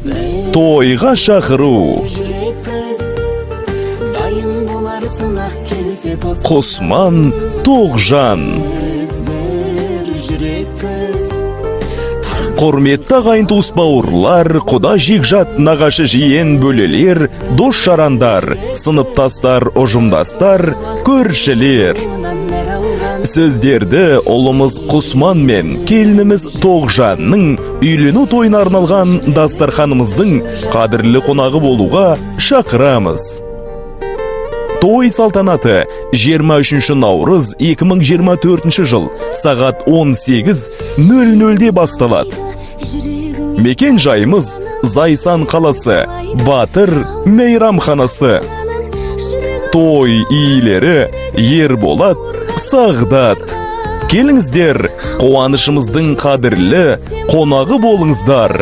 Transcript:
Тойға шақыру. Жүрекпіз дайын болар, сынақ келсе тос. Құсман, Тоғжан. Біз бір жүрекпіз. Құрметті ағайын, туыс, бауырлар, құда, жекжат, нағашы, жиен, бөлелер, дос жарандар, сыныптастар, ұжымдастар, көршілер. Нәр алған. Сіздерді ұлымыз Құсман мен келініміз Тоғжанның үйлену тойына арналған дастарханымыздың қадірлі қонағы болуға шақырамыз. Той салтанаты 23 наурыз 2024 жыл сағат 18.00-де басталады. Жүрегің. Мекен жайымыз: Зайсан қаласы, Батыр мейрамханасы. Той иелері: Ерболат, Сағдат. Келіңіздер, қуанышымыздың қадірлі қонағы болыңыздар.